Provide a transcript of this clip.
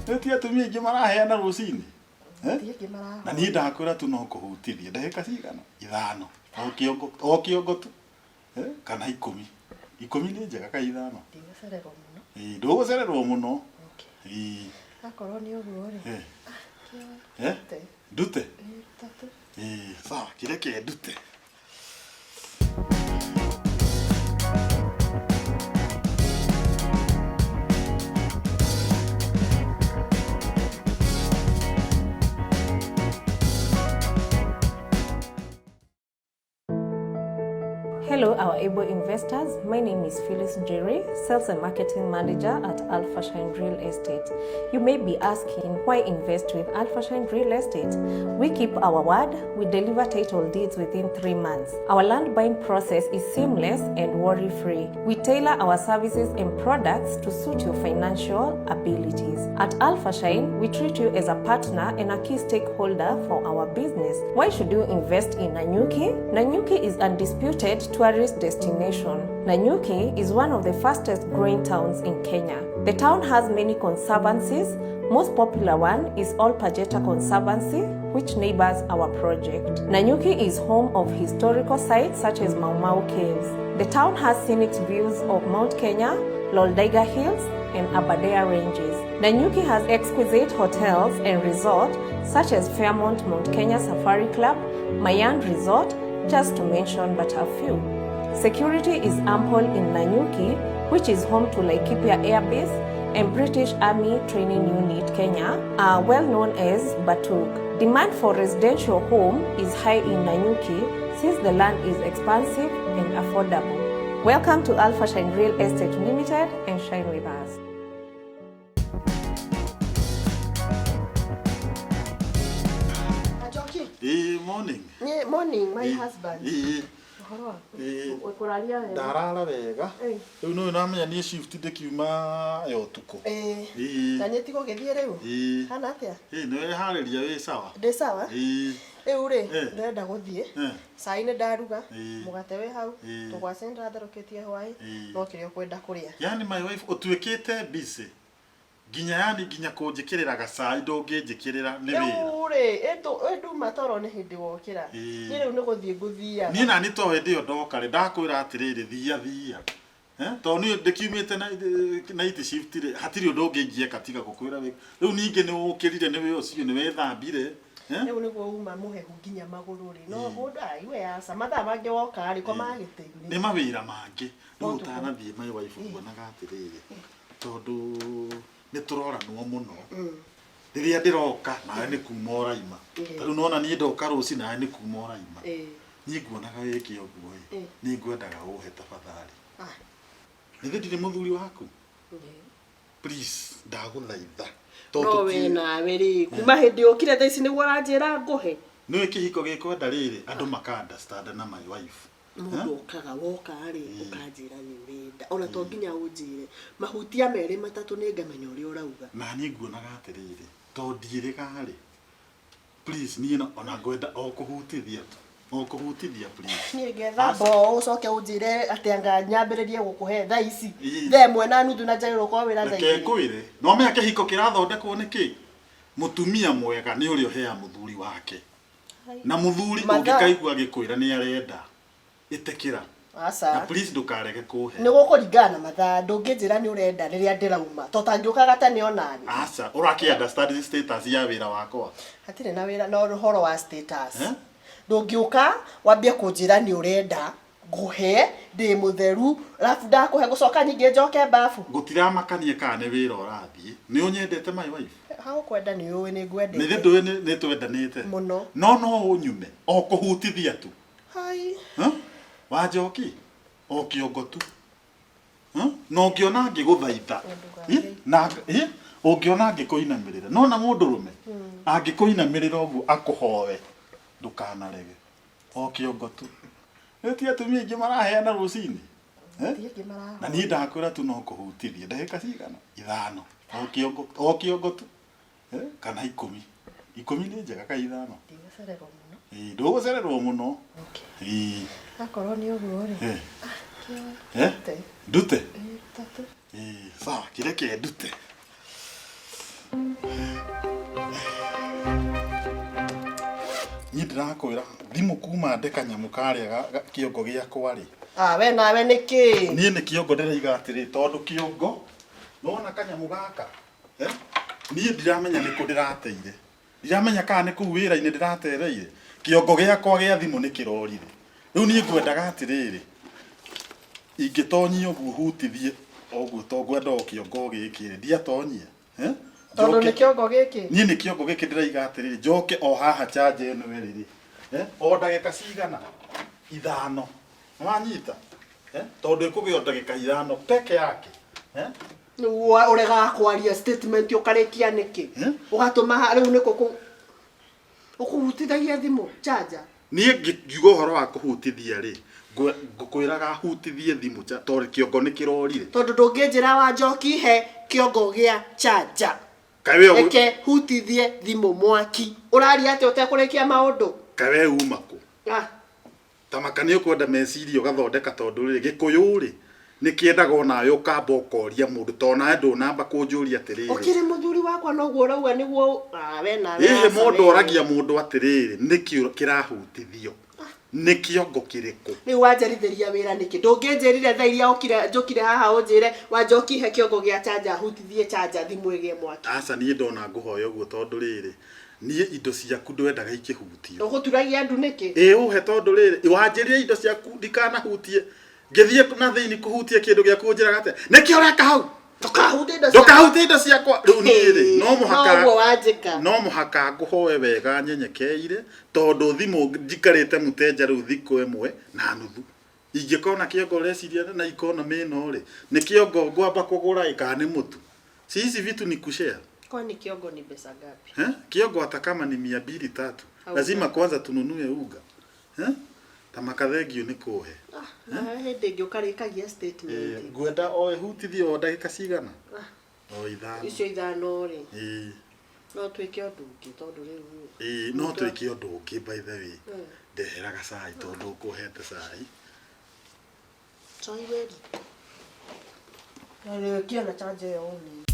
Nĩ ti atumia aingĩ maraheana rũcinĩ. Eh? Ti aingĩ marahoya. Na niĩ ndakwĩra tu no kũhutithia ndagĩka cigana? Ithano. O kĩongo, o kĩongo tu. Eh? Kana 10. 10 nĩ njega ka ithano? Ndigũcererwo mũno. Ĩĩ, ndũgũcererwo mũno. Okay. Ĩĩ. Akorwo nĩ ũguo rĩ. Eh. Kĩoe. Eh? Ndute. Ndute? Ĩĩ, ruta tu. Ĩĩ, sawa, kĩreke ndute. Hello, our able investors. My name is Phyllis Jerry, Sales and Marketing Manager at Alphashine Real Estate. You may be asking, why invest with Alphashine Real Estate? We keep our word. We deliver title deeds within 3 months. Our land buying process is seamless and worry-free. We tailor our services and products to suit your financial abilities. At Alphashine, we treat you as a partner and a key stakeholder for our business. Why should you invest in Nanyuki? Nanyuki is undisputed tourist destination. Nanyuki is one of the fastest growing towns in Kenya. The town has many conservancies. Most popular one is Ol Pejeta Conservancy, which neighbors our project. Nanyuki is home of historical sites such as Mau Mau Caves. The town has scenic views of Mount Kenya, Loldaiga Hills, and Aberdare Ranges. Nanyuki has exquisite hotels and resorts such as Fairmont Mount Kenya Safari Club, Mayan Resort, just to mention but a few. Security is ample in Nanyuki, which is home to Laikipia Air Base and British Army Training Unit Kenya, are well known as Batuk. Demand for residential home is high in Nanyuki since the land is expansive and affordable. Welcome to Alphashine Real Estate Limited and shine with us. Njoki. Ĩĩ, morning. Nĩ morning my Ĩĩ, husband. Ĩĩ. Ũhoro waku? Ĩĩ. Ũkũraria wega? Ndarara wega. Ĩĩ. Rĩu nĩũĩ namenya niĩ shift ndĩkiuma ya ũtukũ. Ĩĩ. Ĩĩ. Na niĩ tiga ũgĩthiĩ rĩu? Ĩĩ. Hana atĩa? Ĩĩ, nĩweharĩria wĩ sawa? Ndĩ sawa? Ĩĩ. Rĩu rĩ, Eh. ndĩrenda gũthiĩ. Eh. Cai nĩ ndaruga, Ĩĩ. mũgate wĩ hau, Ĩĩ. tũgwacĩ nĩ ndĩratherũkĩtie hwaĩ, Ĩĩ. no kĩrĩa ũkwenda kũrĩa. Yani my wife ũtuĩkĩte busy. Nginya yani nginya kũnjĩkĩrĩra gacai ndũngĩnjĩkĩrĩra nĩ wĩra. Rĩu rĩ, ĩnduma toro nĩ hĩndĩ wokĩra. Ĩĩ. Niĩ rĩu nĩ gũthiĩ ngũthiaga. Niĩ nani to hĩndĩ ĩyo ndoka rĩ, ndakwĩra atĩrĩrĩ, thia thia. Eh? Tondũ niĩ ndĩkiumĩte night shift rĩ, hatirĩ ũndũ ũngĩ ingĩeka tiga gũkwĩra wĩ. Rĩu ningĩ nĩ ũkĩrire nĩ wĩ ũcio, nĩ wethambire. Eh? Rĩu nĩguo uma mũhehu nginya magũrũ rĩ. No mũndũ ai we aca, mathaa mangĩ woka rĩ, komaga gĩtĩ-inĩ. Nĩ mawĩra mangĩ. Rĩu Ũtukũ. ũtanathiĩ my wife nguonaga atĩrĩrĩ, tondũ nĩ tũroranwo mũno. Rĩrĩa ndĩroka nawe nĩ kuma ũraima. Ĩĩ. Ta rĩu nĩwona niĩ ndoka rũciũ nawe nĩ kuma ũraima. Ĩĩ. Niĩ nguonaga wĩke ũguo ĩ, Ĩĩ. nĩ ngwendaga ũhe tafadhali. Ah. Nĩ ndirĩ mũthuri waku? Please, ndagũthaitha. No we nawe rĩ, kuma hĩndĩ ũkire thaa ici nĩguo ũranjĩra ngũhe. Nĩũĩ kĩhiko gĩkwenda rĩrĩ, andũ maka understand na my wife. Mũndũ okaga woka rĩ, ũkanjĩra nĩ ũrenda. Ona to nginya ũnjĩre. Mahutia merĩ matatũ nĩ ngamenya ũrĩa ũrauga. Na niĩ nguonaga atĩrĩrĩ, to ndiĩrĩga rĩ, please niĩ no, ona ngwenda o kũhutithia tu. O kũhutithia please. Niĩ ngethamba ũũ ũcoke ũnjĩre atĩ anga nyambĩrĩrie gũkũhe thaa ici. Ĩĩ. Thaa ĩmwe na nuthu na njagĩrĩirwo gũkorwo wĩra thaa Reke igĩrĩ. ngwĩre, no menya kĩhiko kĩrathondekwo nĩ kĩ? Mũtumia mwega nĩ ũrĩa ũheaga mũthuri wake. Na mũthuri Mathaa. ũngĩkaigua agĩkwĩra nĩ arenda, ĩtĩkĩra. Aca. Na please ndũkarege kũhe. Nĩ gũkũringana na mathaa, ndũngĩnjĩra nĩ ũrenda rĩrĩa ndĩrauma. To tangĩũkaga tene onani. Aca, ũrakĩ understand status ya wĩra wakwa. Hatirĩ na wĩra na ũhoro wa status. Eh? Ndũngĩũka wambie kũnjĩra nĩ ũrenda ngũhe ndĩ mũtheru, alafu ndakũhe gũcoka ningĩ njoke bafu. Gũtiramakania kana nĩ wĩra ũrathiĩ. Nĩ ũnyendete my wife? Hagũkwenda nĩ ũĩ nĩ ngwendete. Nĩ ndũĩ nĩ twendanĩte. Mũno. No no ũnyume o kũhutithia tu. Hai. Huh? Wanjoki o kĩongo tu. Huh? Na ũngĩona ngĩgũthaitha. Ndũgathaithe. Na ũngĩona ngĩkũinamĩrĩra. No na mũndũrũme angĩkũinamĩrĩra ũguo akũhoe ndũkanarege. O kĩongo tu. Nĩ ti atumia aingĩ maraheana rũcinĩ. Eh? Ti aingĩ marahoya. Na niĩ ndakwĩra tu no kũhutithia ndagĩka cigana? Ithano. O kĩongo, o kĩongo tu. Eh? Kana 10. 10 nĩ njega ka ithano? Ndigũcererwo mũno. Ĩĩ, ndũgũcererwo mũno. Okay. Ĩĩ. Akorwo nĩ ũguo rĩ. Eh. Kĩoe. Eh? Ndute. Ndute? Ĩĩ, ruta tu. Ĩĩ, sawa, kĩreke ndute. Ndĩrakwĩra thimũ kuma nde kanyamũ karĩa kĩongo gĩakwa rĩ. Ah, we nawe nĩkĩ? Niĩ nĩ kĩongo ndĩraiga atĩrĩ, tondũ kĩongo nona kanyamũ gaka, eh? Niĩ ndiramenya nĩkũ ndĩrateire, ndiramenya kana nĩ kũu wĩra-inĩ ndĩratereire. Kĩongo gĩakwa gĩa thimũ nĩ kĩrorire. Rĩu niĩ ngwendaga atĩrĩrĩ, ingĩtonyia ũguo hutithie ũguo, to ngwenda o kĩongo gĩkĩ rĩ, ndiatonyia, eh? Tondũ nĩ Njoke- kĩongo gĩkĩ. Niĩ nĩ kĩongo gĩkĩ ndĩraiga atĩrĩrĩ, njoke o haha chanja ĩno ĩrĩ rĩ, eh? O ndagĩka cigana 5 nĩwanyita, eh? Tondũ ĩkũgĩa o ndagĩka 5 peke yake, eh? Nĩguo ũregaga kwaria statement ũkarĩkia nĩkĩ? Eh? Ũgatũma rĩu nĩkũ kũ ũkũhutithagia thimũ chanja? Niĩ ngiuga ũhoro wa kũhutithia rĩ, ngũkwĩraga hutithie thimũ tondũ kĩongo nĩ kĩrorire. Tondũ ndũngĩnjĩra wa njoki he kĩongo gĩa chanja. Kaĩ we Reke hutithie thimũ mwaki. Ũraria atĩa ũtekũrĩkia maũndũ? Kaĩ we uma kũ? Ah. Tamaka nĩ ũkwenda meciria ũgathondeka, tondũ rĩrĩ Gĩkũyũ rĩ nĩ kĩendaga onawe ũkamba ũkoria mũndũ, tondũ nawe ndũnamba kũnjũria atĩrĩrĩ. Ũkĩrĩ mũthuri wakwa noguo ũrauga nĩguo, ah, we nawe. Ĩhĩ. Aca Mũndũ we. oragia mũndũ atĩrĩrĩ, nĩkĩ kĩrahutithio, nĩ kĩongo kĩrĩkũ? Rĩu wanjarithĩria wĩra nĩkĩ? Ndũngĩnjĩrire thaa iria ũkire njũkire haha ũnjĩre wa njoki he kĩongo gĩa chanja hutithie chanja thimũ ĩgĩe mwaki. Aca, niĩ ndona ngũhoya ũguo tondũ rĩrĩ, niĩ indo ciaku ndwendaga ikĩhutio. Ũgũturagia ndu nĩkĩ? Ĩ ũhe, tondũ rĩrĩ wanjĩrire indo ciaku ndikanahutie, ngĩthiĩ na thĩinĩ kũhutia kĩndũ gĩaku ũnjĩraga atĩa, nĩkĩ ũreka hau? Ndũkahutie indo ciakwa. Ndũkahutie indo ciakwa. Rĩu niĩ rĩ, no mũhaka Noguo wanjĩka. No mũhaka ngũhoe wega nyenyekeire, tondũ thimũ njikarĩte mũtenja rĩu thikũ 1.5 ingĩkona kĩongo ũreciria na economy ĩno rĩ, nĩ kĩongo ngwamba kũgũra ĩ kana nĩ mũtu? Si hizi vitu ni kushare. Kwani kiongo ni pesa ngapi? Eh? Kiongo hata kama ni 200, 300. Au Lazima kwanza tununue unga, eh? Tamaka thengio nĩ kũhe. Ah, nawe hĩndĩ ĩngĩ ũkarĩkagia statement. Ngwenda o ĩhutithie o ndagĩka cigana? O 5. Icio 5 rĩ, Ĩĩ. no twĩke ũndũ ũngĩ tondũ rĩu Ĩĩ, no twĩke ũndũ ũngĩ. By the way, ndehera gacai tondũ ũkũhete cai. Chai weri. Na rĩkia na chanja ĩyo ũnini.